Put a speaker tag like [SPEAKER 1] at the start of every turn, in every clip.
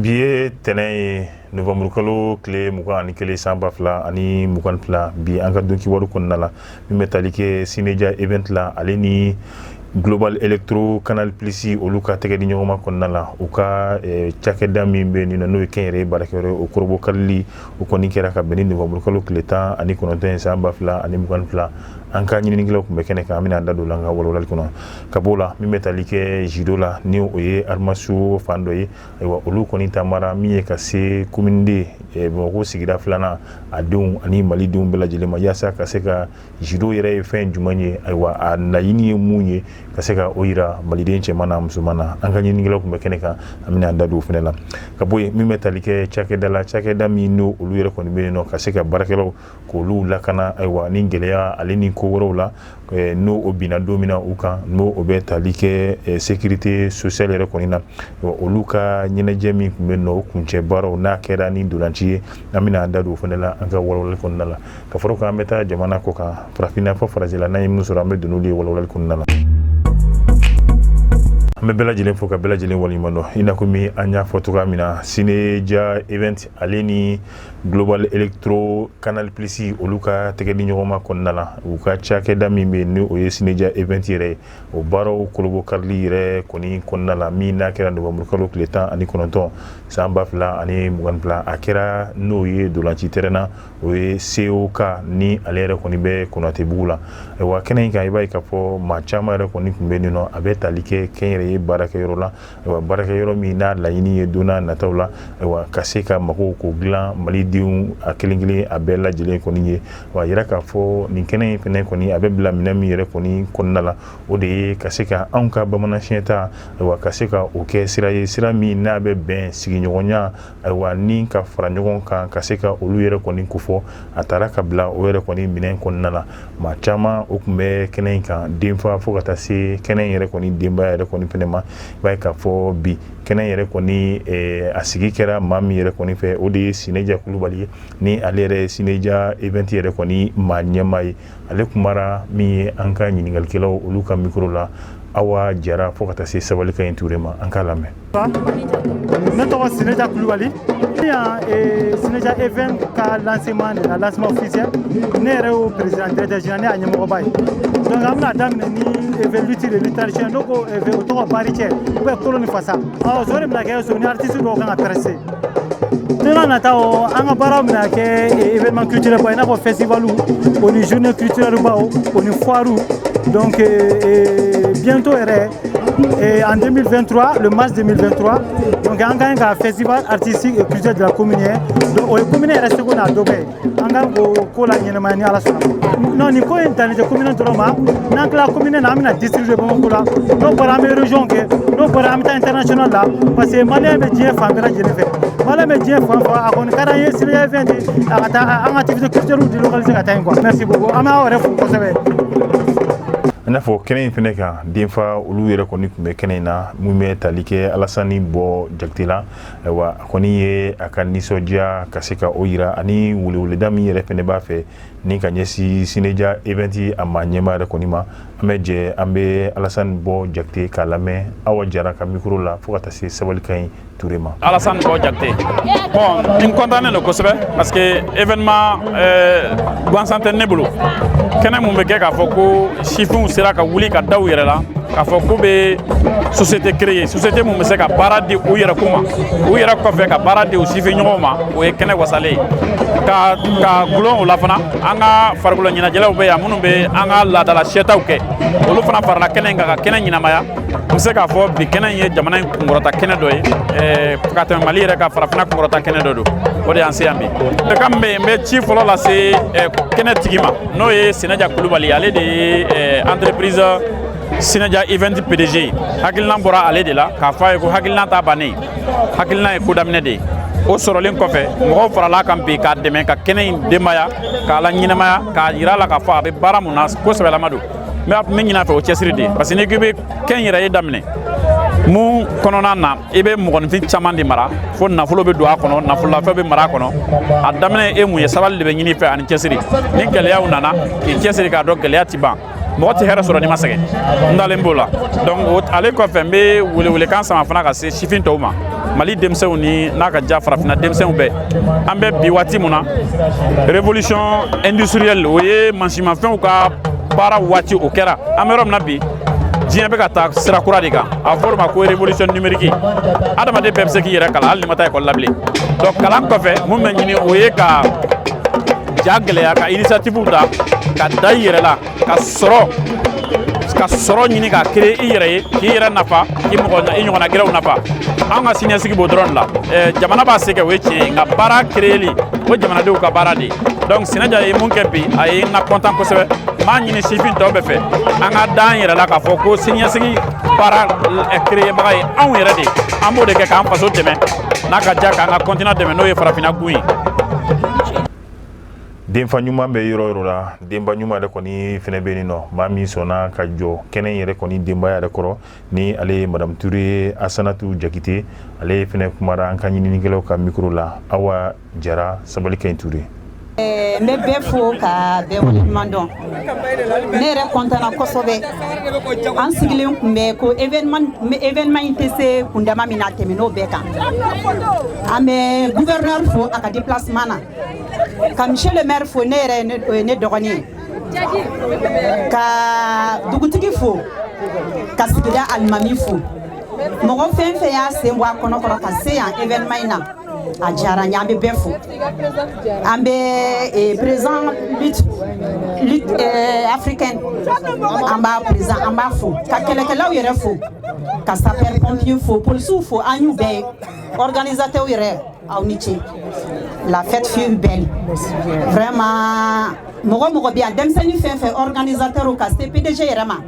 [SPEAKER 1] Bi ye tɛnɛn ye, nowanburukalo tile 21, san 2022. Bi an ka don kibaru kɔnɔna la, min bɛ tali kɛ Sineja Event la, ale ni Global Electro Canal Plus, olu ka tɛgɛ di ɲɔgɔnma kɔnɔna la, u ka cakɛda min bɛ yen n'o ye kɛnyɛrɛye baarakɛyɔrɔ ye, o kɔrɔbɔkarili o kɔni kɛra ka bɛn ni nowanburukalo tile 19 ye, san 2022. An ka ɲininikɛlaw tun bɛ kɛnɛ kan. An bɛna an da don la an ka walawalali kɔnɔ. Ka b'o la, min bɛ tali kɛ judo la, ni o ye arts martiaux fan dɔ ye, ayiwa, olu kɔni taamara min ye ka se commune deux, Bamakɔ sigida filanan, a denw ani Mali denw bɛɛ lajɛlen ma, yaasa ka se ka judo yɛrɛ ye fɛn jumɛn ye, ayiwa, a laɲini ye mun ye, ka se ka o yira maliden cɛman n'a musoman na. An ka ɲininikɛlaw tun bɛ kɛnɛ kan, an bɛna an da don o fana la. Ka bɔ yen, min bɛ tali kɛ cakɛda la, cakɛda min n'o olu yɛrɛ kɔni bɛ yen nɔ ka se ka baarakɛlaw k'olu lakana, ayiwa, ni gɛlɛya ale ni ko wɛrɛw la n'o o binna don min na u kan, n'o o bɛ tali kɛ sécurité sociale yɛrɛ kɔni na, olu ka ɲɛnajɛ min tun bɛ nɔ, o kuncɛ baaraw n'a kɛra ni ntolanci ye, an bɛna an da don o fana la an ka walawalali kɔnɔna la. Ka fara o kan, an bɛ taa jamana kɔ kan, farafinna fɔ farajɛla, n'an ye min sɔrɔ, an bɛ don n'olu ye walawalali kɔnɔna la. An bɛ bɛɛ lajɛlen fo ka bɛɛ lajɛlen waleɲuman dɔn. I n'a komi an y'a fɔ cogoya min na, Sineja Event ale ni Global Electro Canal Plus, olu ka tɛgɛ di ɲɔgɔnma kɔnɔna la, u ka cakɛda min bɛ yen ni o ye Sineja Event yɛrɛ ye, o baaraw kolobokarili yɛrɛ kɔni kɔnɔna la, min n'a kɛra nowanburukalo tile 19, san 2022, a kɛra n'o ye ntolanci terrain na, o ye COK, ni ale yɛrɛ kɔni bɛ Konatebugu la. Ayiwa, kɛnɛ in kan, i b'a ye k'a fɔ maa caman yɛrɛ kɔni tun bɛ yen nɔ. A bɛ tali kɛ kɛnyɛrɛye baarakɛyɔrɔ la, ayiwa, baarakɛyɔrɔ min n'a laɲini ye don n'a nataw la, ayiwa, ka se ka magow k'o dilan malidenw a kelen kelen a bɛɛ lajɛlen kɔni ye. Wa a yira k'a fɔ nin kɛnɛ in fɛnɛ kɔni, a bɛ bila minɛn min yɛrɛ kɔni kɔnɔna la, o de ye ka se ka anw ka bamanan siɲɛ ta, ayiwa, ka se ka o kɛ sira ye, sira min n'a bɛ bɛn sigiɲɔgɔnya, ayiwa, ni ka fara ɲɔgɔn kan, ka se ka olu yɛrɛ kɔni kofɔ. A taara ka bila o yɛrɛ kɔni minɛn kɔnɔna la. Maa caman o tun bɛ kɛnɛ in kan, denfa fo ka taa se kɛnɛ in yɛrɛ kɔni denbaya yɛrɛ kɔni fɛnɛ ma. I b'a ye k'a fɔ bi kɛnɛ yɛrɛ kɔni, a sigi kɛra maa min yɛrɛ kɔni fɛ, o de ye Sineja Kulubali ye, ni ale yɛrɛ ye Sineja Event yɛrɛ kɔni maa ɲɛmaa ye. Ale kumara min ye an ka ɲininkalikɛlaw olu ka micro la, Awa Jara fo ka taa se Sabalikan in Ture ma. An k'a lamɛn.
[SPEAKER 2] Ne tɔgɔ Sineja Kulubali. Yan, Sineja Event ka lancement de la, lancement officiel. Ne yɛrɛ y'o président directeur général, ne y'a ɲɛmɔgɔba ye. Donc an bɛna daminɛ ni lutte de lutte traditionnelle, n'o ko o tɔgɔ bari cɛ ou bien kolo ni fasa. Ɔ so de bɛna kɛ so ni artiste dɔw kan ka prester. Don n'a nataw, an ka baaraw bɛna kɛ événement culturel ba, i n'a fɔ festival o ni journée culturelle baw o ni foire. Donc bientôt yɛrɛ, en 2023, le mars 2023, donc an kan ka festival artistique et culturel de la commune. Donc o ye commune yɛrɛ seko n'a dɔ bɛɛ ye, an kan k'o ko la ɲɛnamaya ni Ala sɔnna. Non, nin ko in danni tɛ commune dɔrɔn ma. N'an tilala commune na, an bɛna district de Bamako la. N'o bɔra, an bɛ région kɛ. N'o bɔra, an bɛ taa international la, parce que malien bɛ diɲɛ fan bɛɛ lajɛlen fɛ, malien bɛ diɲɛ fan fan. A kɔni ka d'an ye, Sineja Event a ka taa an ka activité culturelle délocaliser ka taa yen quoi. Merci beaucoup, an bɛ aw yɛrɛ fo kosɛbɛ.
[SPEAKER 1] I n'a fɔ kɛnɛ in fɛnɛ kan, denfa olu yɛrɛ kɔni tun bɛ kɛnɛ in na, mun bɛ tali kɛ Alasani Bɔ Jakite la. Ayiwa, a kɔni ye a ka nisɔndiya ka se ka o yira, ani weleweleda min yɛrɛ fɛnɛ b'a fɛ ni ka ɲɛsin Sineja Event a ma ɲɛmaa yɛrɛ kɔni ma. An bɛ jɛ, an bɛ Alasani Bɔ Jakite k'a lamɛn Awa Jara ka micro la fo ka taa se Sabalikan in Ture ma.
[SPEAKER 3] Alassane Bɔ Jakite. Bon, n content don kosɛbɛ parce que événement gansan tɛ ne bolo. Kɛnɛ mun bɛ kɛ k'a fɔ ko sifinw sera ka wuli ka da u yɛrɛ la, k'a fɔ k'u bɛ société créer, société mun bɛ se ka baara di u yɛrɛ kun ma, u yɛrɛ kɔfɛ ka baara di u sifin ɲɔgɔnw ma, o ye kɛnɛ wasalen ye. Ka gulon o la fana, an ka farikolo ɲɛnajɛlaw bɛ yan minnu bɛ an ka laadala sɛtaw kɛ, olu fana farala kɛnɛ in kan ka kɛnɛ ɲɛnamaya. N bɛ se k'a fɔ bi kɛnɛ in ye jamana in kunkɔrɔta kɛnɛ dɔ ye ka tɛmɛ Mali yɛrɛ ka farafinna kunkɔrɔta kɛnɛ dɔ don. O de y'an se yan bi. Ka min bɛ yen, n bɛ ci fɔlɔ lase kɛnɛ tigi ma, n'o ye Sinɛja Kulubali. Ale de ye entreprise Sinɛja Event PDG ye. Hakilina bɔra ale de la k'a fɔ a ye ko hakilina t'a bannen, hakilina ye ko daminɛ de ye. O sɔrɔlen kɔfɛ, mɔgɔw farala kan bi k'a dɛmɛ ka kɛnɛ in denbaya k'a la ɲɛnamaya, k'a yira la k'a fɔ a bɛ baara mun na ko sɛbɛlama don. N bɛ min ɲini a fɛ, o cɛsiri de ye, parce que n'i k'i bɛ kɛn yɛrɛ ye daminɛ mun kɔnɔna na, i bɛ mɔgɔninfin caman de mara, fo nafolo bɛ don a kɔnɔ, nafololafɛn bɛ mara a kɔnɔ. A daminɛ e mun ye, sabali de bɛ ɲini i fɛ ani cɛsiri. Ni gɛlɛyaw nana, k'i cɛsiri k'a dɔn gɛlɛya ti ban, mɔgɔ tɛ hɛrɛ sɔrɔ n'i ma sɛgɛn. N dalen b'o la. Donc ale kɔfɛ, n bɛ welewelekan sama fana ka se sifin tɔw ma. Mali denmisɛnw ni n'a ka ja farafinna denmisɛnw bɛɛ, an bɛ bi waati mun na, révolution industrielle, o ye mansimafɛnw ka baara waati, o kɛra. An bɛ yɔrɔ min na bi, diɲɛ bɛ ka taa sira kura de kan, a fɔra o ma ko révolution numérique. Adamaden bɛɛ bɛ se k'i yɛrɛ kalan hali n'i ma taa ekɔli la bilen. Donc kalan kɔfɛ, mun bɛ ɲini, o ye ka ja gɛlɛya, ka initiative ta, ka da i yɛrɛ la, ka sɔrɔ ɲini ka créer i yɛrɛ ye, k'i yɛrɛ nafa, k'i mɔgɔ i ɲɔgɔnna gɛrɛw nafa. An ka siniɲɛsigi b'o dɔrɔn de la. Jamana b'a se kɛ, o ye tiɲɛ ye, nka baara créeli, o jamanadenw ka baara de ye. Donc Sinɛja ye mun kɛ bi, a ye n na content kosɛbɛ. N b'a ɲini sifin tɔw bɛɛ fɛ, an ka da an yɛrɛ la k'a fɔ ko siniɲɛsigi baara créebaga ye anw yɛrɛ de ye. An b'o de kɛ k'an faso dɛmɛ, n'a ka ja k'an ka continent dɛmɛ, n'o ye farafinna gun ye.
[SPEAKER 1] Denfa ɲuman bɛ yɔrɔ yɔrɔ la, denba ɲuman yɛrɛ kɔni fɛnɛ bɛ yen nɔ. Maa min sɔnna ka jɔ kɛnɛ in yɛrɛ kɔni denbaya yɛrɛ kɔrɔ, ni ale ye Madame Ture Asanatu Jakite, ale fɛnɛ kumara an ka ɲininikɛlaw ka micro la. Awa Jara, Sabali Kaɲi Ture.
[SPEAKER 4] N bɛ bɛɛ fo ka bɛɛ waleɲuman dɔn. Ne yɛrɛ kɔntana kosɛbɛ. An sigilen tun bɛ ko événement in tɛ se kundama min na, a tɛmɛn'o bɛɛ kan. An bɛ gouverneur fo a ka déplacement na, ka monsieur le maire fo, ne yɛrɛ o ye ne dɔgɔnin ye, ka dugutigi fo, ka sigida alimami fo. Mɔgɔ fɛn fɛn y'a sen bɔ a kɔnɔkɔrɔ ka se yan événement in na, a diyara n ye. An bɛ bɛɛ fo. An bɛ président lutte africaine, an b'a président, an b'a fo, ka kɛlɛkɛlaw yɛrɛ fo, ka sapeur pompier fo, polisiw fo, an y'u bɛɛ ye. Organisateurs yɛrɛ, aw ni ce. La fête fut belle vraiment. Mɔgɔ mɔgɔ bɛ yan, denmisɛnnin fɛn fɛn, organisateur ka se PDG yɛrɛ ma,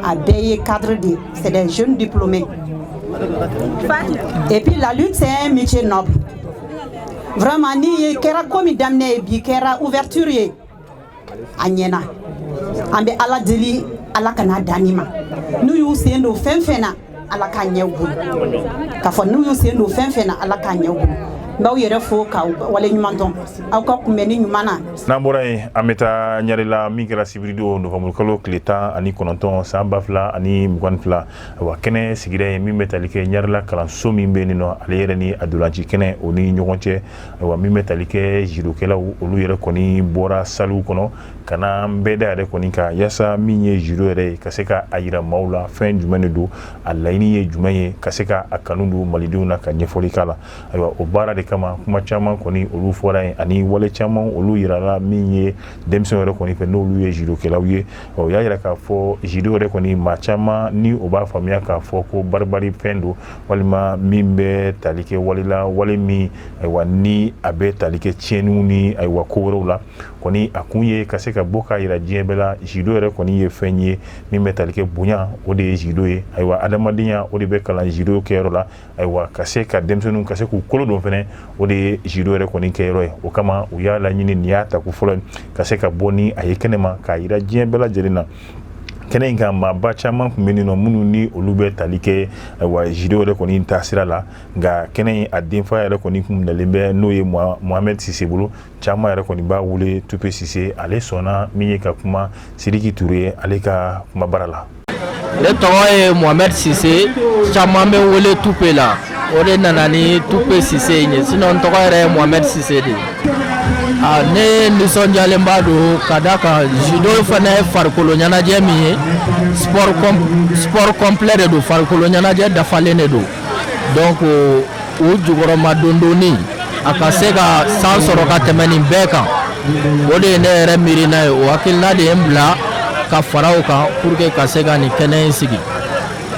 [SPEAKER 4] a bɛɛ ye cadre de, c'est des jeunes diplômés. Et puis la lutte, c'est un métier noble vraiment. Ni ye kɛra ko min daminɛ ye, bi kɛra ouverture ye, a ɲɛna. An bɛ Ala deli, Ala kana dan nin ma. N'u y'u sen don fɛn fɛn na, Ala k'a ɲɛ u bolo. K'a fɔ n'u y'u sen don fɛn fɛn na, Ala k'a ɲɛ u bolo. N b'aw yɛrɛ fo k'aw waleɲuman dɔn aw ka kunbɛnni ɲuman na.
[SPEAKER 1] N'an bɔra yen, an bɛ taa Ɲarela. Min kɛra sibiridon nowanburukalo tile 19 san 2022, wa kɛnɛ sigira yen min bɛ tali kɛ Ɲarela kalanso min bɛ yen nɔ, ale yɛrɛ ni a dolanci kɛnɛ o ni ɲɔgɔn cɛ. Ayiwa, min bɛ tali kɛ judokɛlaw, olu yɛrɛ kɔni bɔra saliw kɔnɔ ka na nbɛda yɛrɛ kɔni kan, yaasa min ye judo yɛrɛ ye, ka se ka a yira maaw la fɛn jumɛn de don, a laɲini ye jumɛn ye, ka se ka a kanu don malidenw na, ka ɲɛfɔli k'a la. Ayiwa, o baara de kama, kuma caman kɔni olu fɔra yen, ani wale caman olu yirala min ye denmisɛnw yɛrɛ kɔni fɛ, n'olu ye judokɛlaw ye. O y'a yira k'a fɔ judo yɛrɛ kɔni, maa caman ni o b'a faamuya k'a fɔ ko baribari fɛn don, walima min bɛ tali kɛ wale la, wale min, ayiwa, ni a bɛ tali kɛ tiɲɛniw ni, ayiwa, ko wɛrɛw la kɔni. A kun ye ka se ka bɔ k'a yira diɲɛ bɛɛ la, judo yɛrɛ kɔni ye fɛn ye min bɛ tali kɛ bonya, o de ye judo ye. Ayiwa, adamadenya, o de bɛ kalan judo kɛyɔrɔ la. Ayiwa, ka se ka denmisɛnninw ka se k'u kolo don fɛnɛ, o de ye judo yɛrɛ kɔni kɛyɔrɔ ye. O kama, u y'a laɲini, nin y'a tako fɔlɔ, ka se ka bɔ ni a ye kɛnɛma k'a yira diɲɛ bɛɛ lajɛlen na. Kɛnɛ in kan, maaba caman tun bɛ yen nɔ, minnu ni olu bɛ tali kɛ, ayiwa, judo yɛrɛ kɔni taasira la. Nka kɛnɛ in a denfa yɛrɛ kɔni kun minɛlen bɛ, n'o ye Mohamed Sise bolo, caman yɛrɛ kɔni b'a wele Tupe Sise. Ale sɔnna min ye ka kuma Sidiki Ture ye ale ka kumabara la.
[SPEAKER 5] Ne tɔgɔ ye Mohamed Sise, caman bɛ wele Tupe la, o de nana ni Tupe Sise in ye. Sinon n tɔgɔ yɛrɛ ye Mohamed Sise de ye. Ah, ne nisɔndiyalenba don ka da kan judo fana ye farikolo ɲɛnajɛ min ye, sport complet de don, farikolo ɲɛnajɛ dafalen de don. Donc o jukɔrɔma dondonni, a ka se ka san sɔrɔ ka tɛmɛ nin bɛɛ kan, o de ye ne yɛrɛ miirina ye. O hakilina de ye n bila ka fara o kan pour que ka se ka nin kɛnɛ in sigi.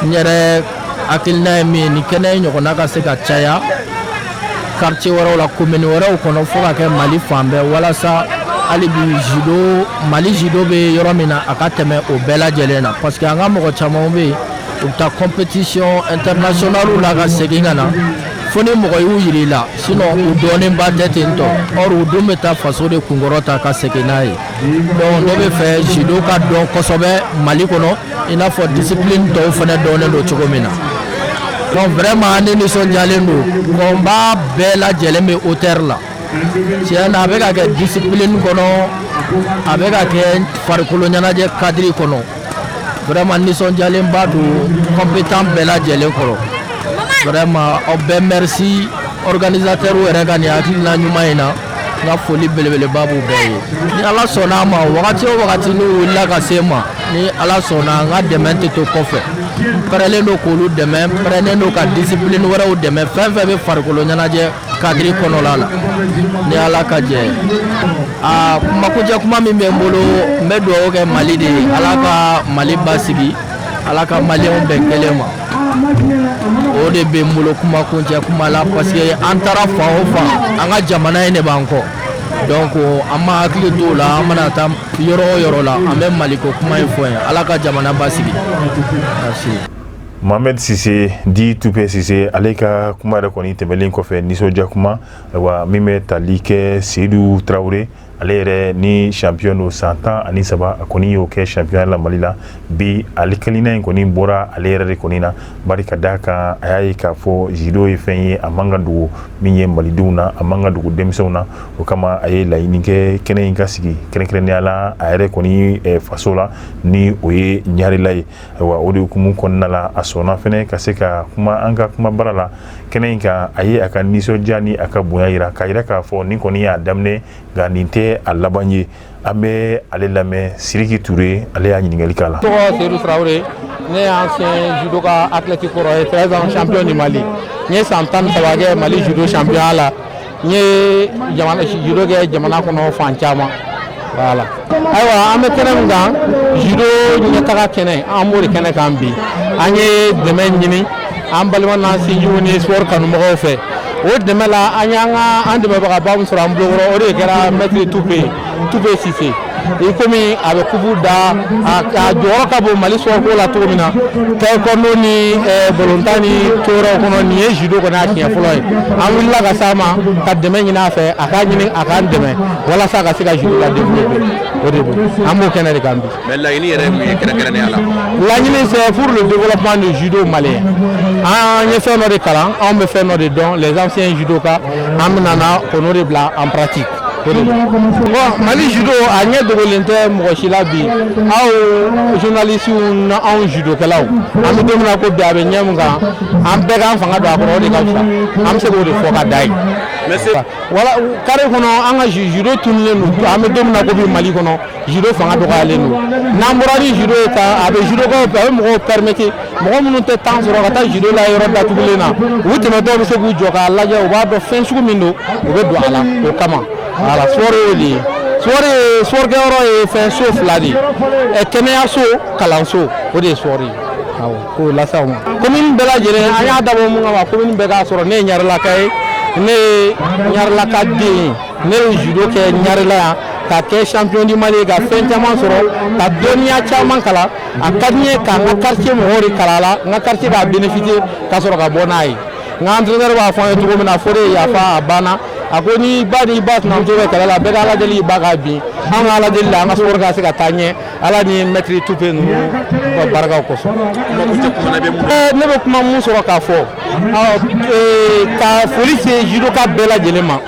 [SPEAKER 5] N yɛrɛ hakilina ye min ye, nin kɛnɛ in ɲɔgɔnna ka se ka caya quartier wɛrɛw la, commune wɛrɛw kɔnɔ, fo ka kɛ Mali fan bɛɛ, walasa hali bi judo, Mali judo bɛ yɔrɔ min na, a ka tɛmɛ o bɛɛ lajɛlen na, parce que an ka mɔgɔ caman bɛ yen, u bɛ taa compétition internationale la ka segin ka na, fo ni mɔgɔ y'u yir'i la, sinon u dɔnnenba tɛ ten tɔ. Or u dun bɛ taa faso de kunkɔrɔ ta ka segin n'a ye. Donc ne bɛ fɛ judo ka dɔn kosɛbɛ Mali kɔnɔ, i n'a fɔ discipline tɔw fana dɔnnen don cogo min na. Donc vraiment ne nisɔndiyalen don, combat bɛɛ lajɛlen bɛ hauteur la. Tiɲɛ na, a bɛ ka kɛ discipline kɔnɔ, a bɛ ka kɛ farikolo ɲɛnajɛ cadre kɔnɔ. Vraiment nisɔndiyalenba don compétent bɛɛ lajɛlen kɔrɔ. Vraiment, aw bɛɛ merci. Organisateur yɛrɛ ka nin hakilina ɲuman in na, n ka foli belebeleba b'u bɛɛ ye. Ni Ala sɔnna a ma, wagati o wagati n'u wulila ka se n ma, ni Ala sɔnna, n ka dɛmɛ tɛ to kɔfɛ. N pɛrɛlen don k'olu dɛmɛ, n pɛrɛnnen don ka discipline wɛrɛw dɛmɛ, fɛn fɛn bɛ farikolo ɲɛnajɛ cadre kɔnɔla la, ni Ala ka jɛ. A kumakuncɛ kuma min bɛ n bolo, n bɛ dugawu kɛ Mali de ye. Ala ka Mali basigi, Ala ka Maliyɛnw bɛn kelen ma. O de bɛ n bolo kumakuncɛ kuma la, parce que an taara fan o fan, an ka jamana in de b'an kɔ. Donc an ma hakili t'o la. An mana taa yɔrɔ o yɔrɔ la, an bɛ Maliko kuma in fɔ yen. Ala ka jamana basigi. Merci.
[SPEAKER 1] Mohamed Sise dit Tupe Sise, ale ka kuma yɛrɛ kɔni tɛmɛlen kɔfɛ, nisɔndiya kuma, ayiwa, min bɛ tali kɛ Seydou Traoré, ale yɛrɛ ni champion don san 13, a kɔni y'o kɛ champion la Mali la bi. Ale kelina in kɔni bɔra ale yɛrɛ de kɔni na, bari ka d'a kan a y'a ye k'a fɔ judo ye fɛn ye, a man ka dogo min ye malidenw na, a man ka dogo denmisɛnw na. O kama a ye laɲini kɛ kɛnɛ in ka sigi kɛrɛnkɛrɛnnenya la a yɛrɛ kɔni faso la, ni o ye Ɲarela ye. Ayiwa, o de hukumu kɔnɔna la, a sɔnna fɛnɛ ka se ka kuma an ka kuma bara la kɛnɛ in kan. A ye a ka nisɔndiya ni a ka bonya yira, k'a yira k'a fɔ nin kɔni y'a daminɛ, nka nin tɛ a laban ye. An bɛ ale lamɛn. Siriki Ture, ale y'a ɲininkali k'a la.
[SPEAKER 6] Tɔgɔ Seydou Traoré, ne ye ancien judoka athlète kɔrɔ ye, 13 ans champion du Mali. N ye san 13 kɛ Mali judo champion la. N ye jamana judo kɛ jamana kɔnɔ fan caman. Voilà. Ayiwa, an bɛ kɛnɛ min kan, judo ɲɛtaga kɛnɛ, an b'o de kɛnɛ kan bi. An ye dɛmɛ ɲini an balima n'an sinjiw ni sport kanumɔgɔw fɛ. O dɛmɛ la, an y'an ka an dɛmɛbagaba min sɔrɔ an bolokɔrɔ, o de kɛra maître Tupe, Tupe Sise. I komi a bɛ coupe da, a jɔyɔrɔ ka bon Mali sport ko la cogo min na, taekwondo ni balontan ni ko wɛrɛw kɔnɔ, nin ye judo kɔni a siɲɛ fɔlɔ ye. An wulila ka s'a ma ka dɛmɛ ɲini a fɛ, a k'a ɲini a k'an dɛmɛ walasa ka se ka judo la développer. O de don, an b'o kɛnɛ de kan bi.
[SPEAKER 7] Mais laɲini yɛrɛ ye mun ye kɛrɛnkɛrɛnnenya la?
[SPEAKER 6] Laɲini, c'est pour le développement du judo malien. An ye fɛn dɔ de kalan, anw bɛ fɛn dɔ de dɔn, les anciens judokas, an bɛna na k'o de bila en pratique. O de don. Bon, Mali judo a ɲɛ dogolen tɛ mɔgɔ si la bi. Aw journalistes ni anw judokɛlaw, an bɛ don min na ko bi, a bɛ ɲɛ min kan, an bɛɛ k'an fanga don a kɔrɔ, o de ka fisa. An bɛ se k'o de fɔ ka da yen. Wala carré kɔnɔ, an ka judo tununnen don. An bɛ don min na ko bi, Mali kɔnɔ, judo fanga dɔgɔyalen don. N'an bɔra ni judo ye tan, a bɛ judokaw, a bɛ mɔgɔw permettre, mɔgɔ minnu tɛ temps sɔrɔ ka taa judo la yɔrɔ datugulen na, u tɛmɛtɔ bɛ se k'u jɔ k'a lajɛ, u b'a dɔn fɛn sugu min don, u bɛ don a la o kama. Voilà, sport y'o de ye. Sport ye, sport kɛyɔrɔ ye fɛn so fila de ye: ɛ kɛnɛyaso, kalanso, o de ye sport ye. Awɔ, k'o lase aw ma. Commune bɛɛ lajɛlen, an y'a dabɔ mun kama, commune bɛɛ k'a sɔrɔ. Ne ye Ɲarelaka ye, ne ye Ɲarelaka den ye. Ne ye judo kɛ Ɲarela yan, ka kɛ champion du Mali, ka fɛn caman sɔrɔ, ka dɔnniya caman kalan. A ka di n ye ka n ka quartier mɔgɔw de kalan a la, n ka quartier k'a bénéficier ka sɔrɔ ka bɔ n'a ye. N ka entraîneur b'a fɔ an ye cogo min na, fo de ye yafa a banna. A ko ni ba ni ba sinamuso bɛ kɛlɛ la, bɛɛ ka Ala deli i ba ka bin. An ka Ala deli la, an ka sport ka se ka taa ɲɛ, Ala ni maître Tupe ninnu ka barikaw kosɔn. Ne bɛ kuma mun sɔrɔ k'a fɔ, ka foli se judoka bɛɛ lajɛlen ma,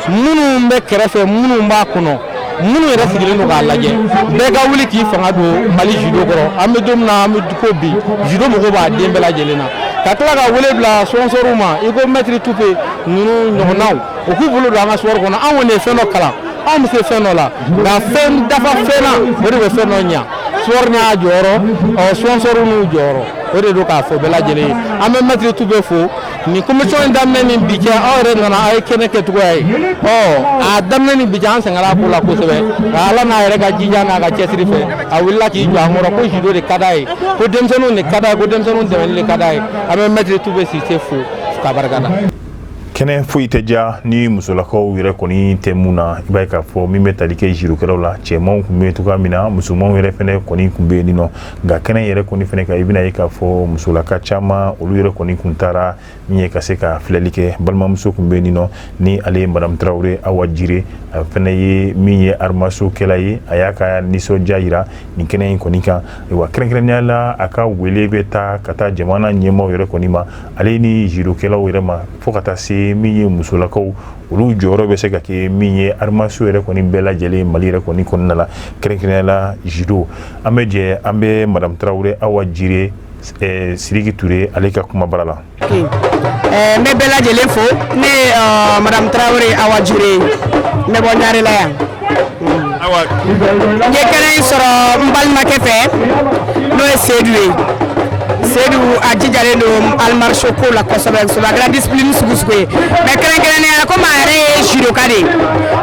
[SPEAKER 6] minnu bɛ kɛrɛfɛ, minnu b'a kɔnɔ, minnu yɛrɛ sigilen don k'a lajɛ, bɛɛ ka wuli k'i fanga don Mali judo kɔrɔ. An bɛ don min na, an bɛ ko bi, judo mago b'a den bɛɛ lajɛlen na. Ka tila ka wele bila sponsorw ma, i ko maître Tupe ninnu ɲɔgɔnnaw, u k'u bolo don an ka sport kɔnɔ. An kɔni ye fɛn dɔ kalan, anw bɛ se fɛn dɔ la, nka fɛn dafa fɛn na, o de bɛ fɛn dɔ ɲa. Sport n'a jɔyɔrɔ, ɔ sponsor n'u jɔyɔrɔ, o de don k'a fɔ bɛɛ lajɛlen ye. An bɛ maître Tupe fo. Nin compétition in daminɛ ni bi cɛ, aw yɛrɛ nana, aw ye kɛnɛ kɛcogoya ye. Ɔ a daminɛ ni bi cɛ, an sɛgɛnna a ko la kosɛbɛ, nka Ala n'a yɛrɛ ka jija n'a ka cɛsiri fɛ, a wulila k'i jɔ an kɔrɔ ko judo de ka d'a ye, ko denmisɛnninw de ka d'a ye, ko denmisɛnninw dɛmɛli de ka d'a ye. An bɛ maître Tupe Sise fo ka barika da.
[SPEAKER 1] Kɛnɛ foyi tɛ diya ni musolakaw yɛrɛ kɔni tɛ mun na. I b'a ye k'a fɔ min bɛ tali kɛ judokɛlaw la, cɛmanw tun bɛ yen cogoya min na, musomanw yɛrɛ fɛnɛ kɔni tun bɛ yen nɔ. Nka kɛnɛ yɛrɛ kɔni fɛnɛ kan, i bɛna ye k'a fɔ musolaka caman, olu yɛrɛ kɔni tun taara min ye ka se ka filɛli kɛ. Balimamuso tun bɛ yen nɔ, ni ale ye madame Tarawele Awa Jire, a fɛnɛ ye min ye arimasokɛla ye. A y'a ka nisɔndiya yira nin kɛnɛ in kɔni kan. Wa kɛrɛnkɛrɛnnenya la, a ka wele bɛ taa ka taa jamana ɲɛmaaw yɛrɛ kɔni ma, ale ni judokɛlaw yɛrɛ ma, fo ka taa se min ye musolakaw, olu jɔyɔrɔ bɛ se ka kɛ min ye arimaso yɛrɛ kɔni bɛɛ lajɛlen Mali yɛrɛ kɔni kɔnɔna la, kɛrɛnkɛrɛnnenya la judo. An bɛ jɛ, an bɛ madame Tarawele Awa Jire, Siriki Ture, ale ka kuma bara la.
[SPEAKER 8] Ok, n bɛ bɛɛ lajɛlen fo. Ne ye madame Tarawele Awa Jure ye, n bɛ bɔ Ɲarela yan.
[SPEAKER 7] Awa.
[SPEAKER 8] N ye kɛnɛ in sɔrɔ n balimakɛ fɛ, n'o ye Seyidu ye. Seyidu, a jijalen don arts martiaux ko la kosɛbɛ kosɛbɛ. A kɛra discipline sugu sugu ye, mais kɛrɛnkɛrɛnnenya la, komi a yɛrɛ ye judoka de ye,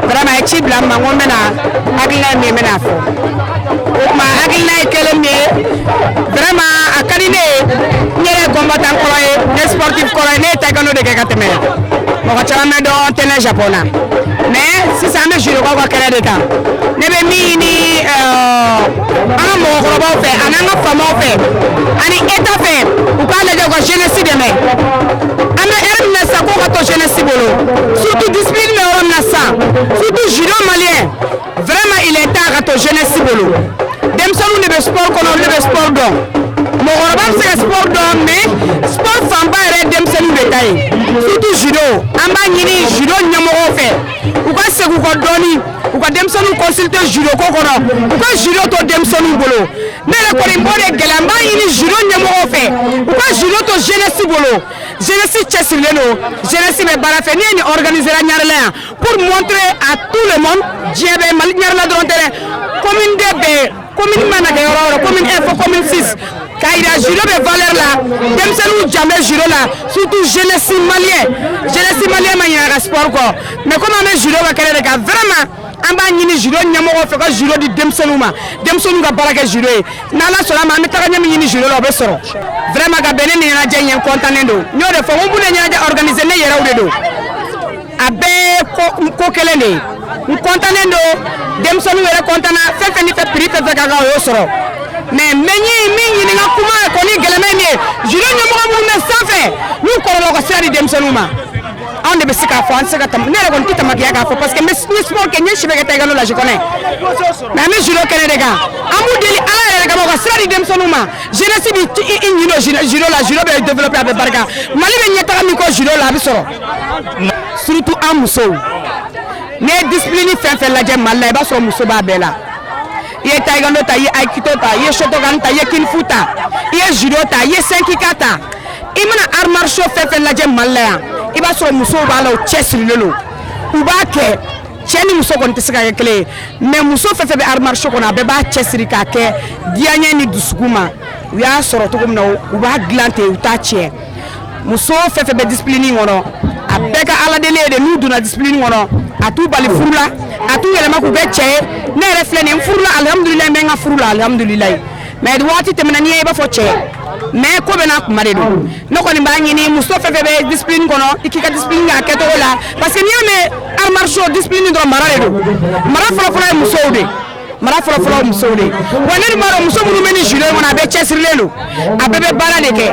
[SPEAKER 8] vraiment a ye ci bila n ma n ko n bɛna hakilina ye min ye, n bɛna fɔ. O tuma, hakilina ye kelen min ye, vraiment a ka di ne ye. N yɛrɛ ye combattant kɔrɔ ye, ne sportif kɔrɔ ye, ne ye taekwondo de kɛ ka tɛmɛ. Mɔgɔ caman bɛ dɔn tɛnɛ Japon na, mais sisan an bɛ judokaw ka kɛnɛ de kan. Ne bɛ min ɲini an ka mɔgɔkɔrɔbaw fɛ ani an ka faamaw fɛ ani État fɛ, u k'a lajɛ u ka jeunesse dɛmɛ. An bɛ heure min na sisan, k'o ka to jeunesse bolo, surtout discipline bɛ yɔrɔ min na sisan, surtout judo malien. Vraiment, il est temps ka to jeunesse bolo. Denmisɛnninw de bɛ sport kɔnɔ, olu de bɛ sport dɔn. Mɔgɔkɔrɔba bɛ se ka sport dɔn, mais sport fanba yɛrɛ ye denmisɛnninw de ta ye, surtout judo. An b'a ɲini judo ɲɛmɔgɔw fɛ, u ka segin u kɔ dɔɔni, u ka denmisɛnninw consulter judo ko kɔnɔ, u ka judo to denmisɛnninw bolo. Ne yɛrɛ kɔni b'o de gɛlɛya. N b'a ɲini judo ɲɛmɔgɔw fɛ, u ka judo to jeunesse bolo. Jeunesse cɛsirilen don, jeunesse bɛ baara fɛ. N'i ye nin organiser Ɲarela yan pour montrer à tout le monde, diɲɛ bɛɛ, Mali Ɲarela dɔrɔn tɛ dɛ, commune de bɛɛ, commune mana kɛ yɔrɔ o yɔrɔ, commune 1 fo commune 6, k'a yira judo bɛ valeur la, denmisɛnninw jan bɛ judo la, surtout jeunesse malien. Jeunesse malien ma ɲinɛ a ka sport kɔ, mais comme an bɛ judo ka kɛnɛ de kan, vraiment an b'a ɲini judo ɲɛmɔgɔw fɛ ka judo di denmisɛnninw ma, denmisɛnninw ka baara kɛ judo ye. N'Ala sɔnna a ma, an bɛ taga ɲɛ min ɲini judo la, o bɛ sɔrɔ. Vraiment, ka bɛn ne ni ɲɛnajɛ in ye, n kɔntannen don. N y'o de fɔ, n ko mun de ɲɛnajɛ organiser, ne yɛrɛw de don, a bɛɛ ye ko kelen de ye. N kɔntannen don, denmisɛnninw yɛrɛ kɔntanna. Fɛn fɛn ni fɛ, prix fɛn fɛn ka kan, o y'o sɔrɔ. Mais n bɛ min ɲini, n ka kuma kɔni gɛlɛmɛ min ye, judo ɲɛmɔgɔ minnu bɛ sanfɛ, n'u kɔrɔla, u ka sira di denmisɛnninw ma. Anw de bɛ se k'a fɔ, an tɛ se ka tama. Ne yɛrɛ kɔni tɛ tamakiya k'a fɔ, parce que n bɛ n ye sport kɛ, n ye si bɛɛ kɛ taekwondo la, je connais. Mais an bɛ judo kɛnɛ de kan. An b'u deli Ala yɛrɛ de kama, u ka sira di denmisɛnninw ma. Jeunesse bi i ɲin don judo la, judo bɛ développer, a bɛ barika. Mali bɛ ɲɛtaga min kɔ judo la, a bɛ sɔrɔ, surtout an musow. N'i ye discipline fɛn fɛn lajɛ Mali la, i b'a sɔrɔ muso b'a bɛɛ la. I ye taekwondo ta, i ye aikido ta, i ye shotokan ta, i ye kung-fu ta, i ye judo ta, i ye senki ta, i mana arts martiaux fɛn fɛn lajɛ Mali la yan, i b'a sɔrɔ musow b'a la, u cɛsirilen don, u b'a kɛ. Cɛ ni muso kɔni tɛ se ka kɛ kelen ye, mais muso fɛn fɛn bɛ arts martiaux kɔnɔ, a bɛɛ b'a cɛsiri k'a kɛ diyaɲɛ ni dusukun ma. U y'a sɔrɔ cogo min na, u b'a dilan ten, u t'a tiɲɛ. Muso fɛn fɛn bɛ discipline kɔnɔ, a bɛɛ ka Ala deli ye de, n'u donna discipline kɔnɔ, a t'u bali furu la, a t'u yɛlɛma k'u kɛ cɛ ye. Ne yɛrɛ filɛ nin ye, n furula, alihamudulilayi, n bɛ n ka furu la, alihamudulilayi. Mais waati tɛmɛna, n'i ye, i b'a fɔ cɛ, mais ko bɛ n'a kuma de don. Ne kɔni b'a ɲini muso fɛn fɛn bɛ discipline kɔnɔ, i k'i ka discipline kɛ a kɛcogo la, parce que n'i y'a mɛn arts martiaux discipline dɔrɔn, mara de don. Mara fɔlɔfɔlɔ ye musow de, mara fɔlɔfɔlɔ ye musow de. Wa ne dun b'a dɔn, muso minnu bɛ ni judo kɔnɔ, a bɛɛ cɛsirilen don, a bɛɛ bɛ baara de kɛ.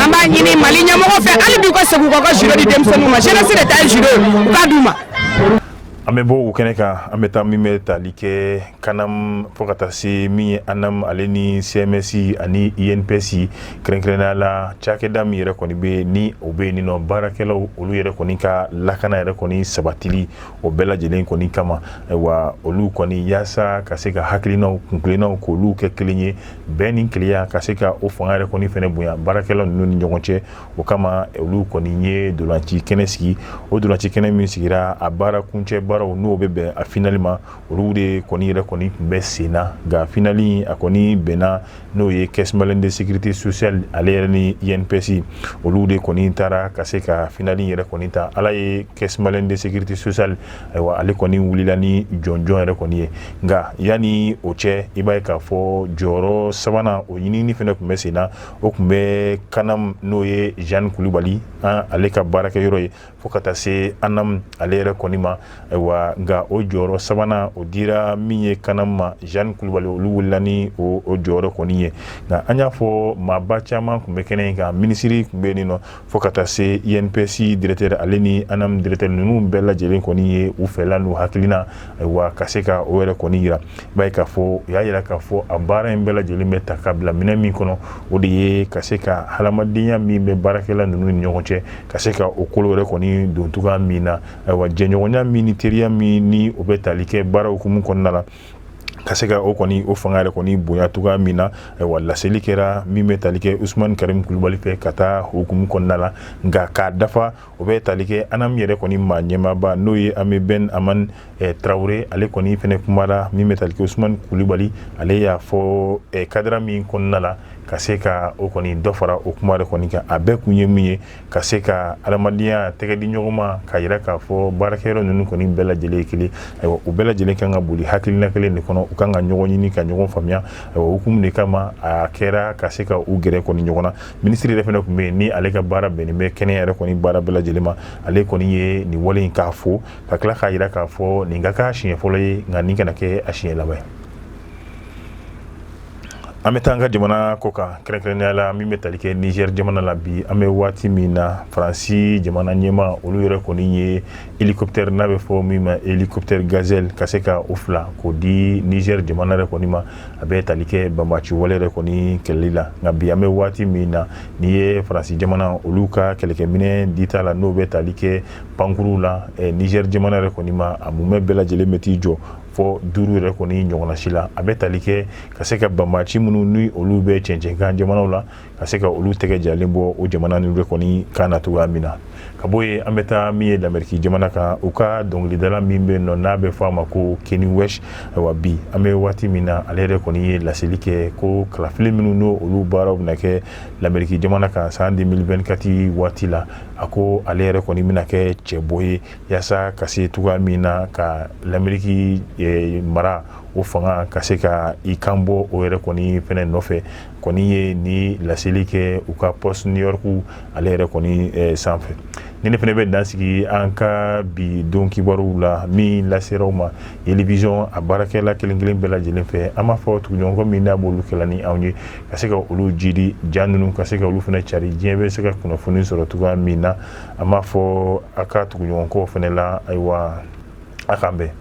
[SPEAKER 8] An b'a ɲini Mali ɲɛmɔgɔ fɛ hali bi, u ka segin u ka judo di denmisɛnninw ma. Jeunesse de ta ye judo ye, u k'a d'u ma.
[SPEAKER 1] An bɛ bɔ o kɛnɛ kan, an bɛ taa min bɛ tali kɛ CANAM, fo ka taa se min ye ANAM, ale ni CMS ani INPS, kɛrɛnkɛrɛnnenya la cakɛda min yɛrɛ kɔni bɛ ni o bɛ yen nɔ, baarakɛlaw olu yɛrɛ kɔni ka lakana yɛrɛ kɔni sabatili, o bɛɛ lajɛlen kɔni kama. Ayiwa, olu kɔni, yaasa ka se ka hakilinaw kunkilennaw k'olu kɛ kelen ye, bɛn ni kelenya ka se ka o fanga yɛrɛ kɔni fɛnɛ bonya baarakɛlaw ninnu ni ɲɔgɔn cɛ, o kama olu kɔni ye dolanci kɛnɛ sigi. O dolanci kɛnɛ min sigira, a baara kuncɛ baaraw, n'o bɛ bɛn a finale ma, olu de kɔni yɛrɛ kɔni tun bɛ sen na. Nka finale, a kɔni bɛnna n'o ye Caisse malienne de sécurité sociale, ale yɛrɛ ni INPS, olu de kɔni taara ka se ka finale yɛrɛ kɔni ta. Ala ye Caisse malienne de sécurité sociale, ayiwa, ale kɔni wulila ni jɔnjɔn yɛrɛ kɔni ye. Nka yanni o cɛ, i b'a ye k'a fɔ jɔyɔrɔ sabanan, o ɲinini fɛnɛ tun bɛ sen na. O tun bɛ CANAM, n'o ye Jeanne Kulibali ale ka baarakɛyɔrɔ ye, fo ka taa se ANAM ale yɛrɛ kɔni ma. Ayiwa, nka o jɔyɔrɔ sabanan, o dira min ye CANAM ma, Jeanne Kulibali, olu wulila ni o jɔyɔrɔ kɔni ye. Nka an y'a fɔ, maaba caman tun bɛ kɛnɛ in kan, minisiri tun bɛ yen nɔ, fo ka taa se INPS directeur, ale ni ANAM directeur ninnu bɛɛ lajɛlen kɔni ye u fɛla n'u hakilina, ayiwa, ka se ka o yɛrɛ kɔni yira. I b'a ye k'a fɔ u y'a yira k'a fɔ a baara in bɛɛ lajɛlen bɛ ta ka bila minɛn min kɔnɔ, o de ye ka se ka hadamadenya min bɛ baarakɛla ninnu ni ɲɔgɔn cɛ, ka se ka o kolo yɛrɛ kɔni don cogoya min na. Ayiwa, jɛɲɔgɔnya min ni teriya min ni o bɛ tali kɛ baara hukumu kɔnɔna la. Ka se ka o kɔni o fanga yɛrɛ kɔni bonya cogoya min na. Ayiwa, laseli kɛra min bɛ tali kɛ Usumani Karim Kulubali fɛ ka taa hukumu kɔnɔna la. Nka k'a dafa, o bɛ tali kɛ ANAM yɛrɛ kɔni maa ɲɛmaaba, n'o ye Ami Ben Aman Tarawele. Ale kɔni fɛnɛ kumara min bɛ tali kɛ Usumani Kulubali, ale y'a fɔ cadre min kɔnɔna la, ka se ka o kɔni dɔ fara o kuma yɛrɛ kɔni kan. A bɛɛ kun ye min ye, ka se ka adamadenya tɛgɛ di ɲɔgɔn ma, ka yira k'a fɔ baarakɛyɔrɔ ninnu kɔni bɛɛ lajɛlen ye kelen. Ayiwa, u bɛɛ lajɛlen kan ka boli hakilina kelen de kɔnɔ, u kan ka ɲɔgɔn ɲini ka ɲɔgɔn faamuya. Ayiwa, hukumu de kama a kɛra ka se ka u gɛrɛ kɔni ɲɔgɔn na. Minisiri yɛrɛ fana tun bɛ yen, ni ale ka baara bɛnnen bɛ kɛnɛya yɛrɛ kɔni baara bɛɛ lajɛlen ma. Ale kɔni ye nin wale in k'a fo, ka tila k'a yira k'a fɔ nin ka k'a siɲɛ fɔlɔ ye, nka nin kana kɛ a siɲɛ laban ye. An bɛ taa an ka jamana kɔ kan, kɛrɛnkɛrɛnnenya la min bɛ tali kɛ Niger jamana la. Bi an bɛ waati min na, Faransi jamana ɲɛmaa, olu yɛrɛ kɔni ye hélicoptère n'a bɛ fɔ min ma hélicoptère Gazelle, ka se ka o fila k'o di Niger jamana yɛrɛ kɔni ma. A bɛ tali kɛ banbaanci wale yɛrɛ kɔni kɛlɛli la. Nka bi an bɛ waati min na, n'i ye Faransi jamana olu ka kɛlɛkɛminɛ dita la, n'o bɛ tali kɛ pankurunw la Niger jamana yɛrɛ kɔni ma, a mumɛ bɛɛ lajɛlen bɛ t'i jɔ fɔ 5 yɛrɛ kɔni ɲɔgɔnna si la. A bɛ tali kɛ ka se ka banbaanci minnu ni olu bɛ cɛncɛnkan jamanaw la, ka se ka olu tɛgɛ jalen bɔ o jamana ninnu kɔni kan na cogoya min na. Ka bɔ yen, an bɛ taa min ye Lamɛriki jamana kan, u ka dɔnkilidala min bɛ yen nɔ, n'a bɛ fɔ a ma ko Kanye West. Ayiwa, bi an bɛ waati min na, ale yɛrɛ kɔni ye laseli kɛ ko kalafili minnu n'o olu baaraw bɛna kɛ Lamɛriki jamana kan san 2024 waati la, a ko ale yɛrɛ kɔni bɛna kɛ cɛbɔ ye yaasa ka se cogoya min na ka Lamɛriki mara o fanga ka se ka i kan bɔ o yɛrɛ kɔni fɛnɛ nɔfɛ. Kɔni ye ni laseli kɛ u ka Post New York ale yɛrɛ kɔni sanfɛ. Ni ne fɛnɛ bɛ dan sigi an ka bi don kibaruw la min lasera aw ma Yelivision a baarakɛla kelen kelen bɛɛ lajɛlen fɛ, an b'a fɔ tuguɲɔgɔnkɔ min n'a b'olu kɛla ni anw ye, ka se ka olu jidi ja ninnu, ka se ka olu fɛnɛ cari, diɲɛ bɛ se ka kunnafoni sɔrɔ cogoya min na. An b'a fɔ a ka tuguɲɔgɔnkɔw fɛnɛ la, ayiwa, a k'an bɛn.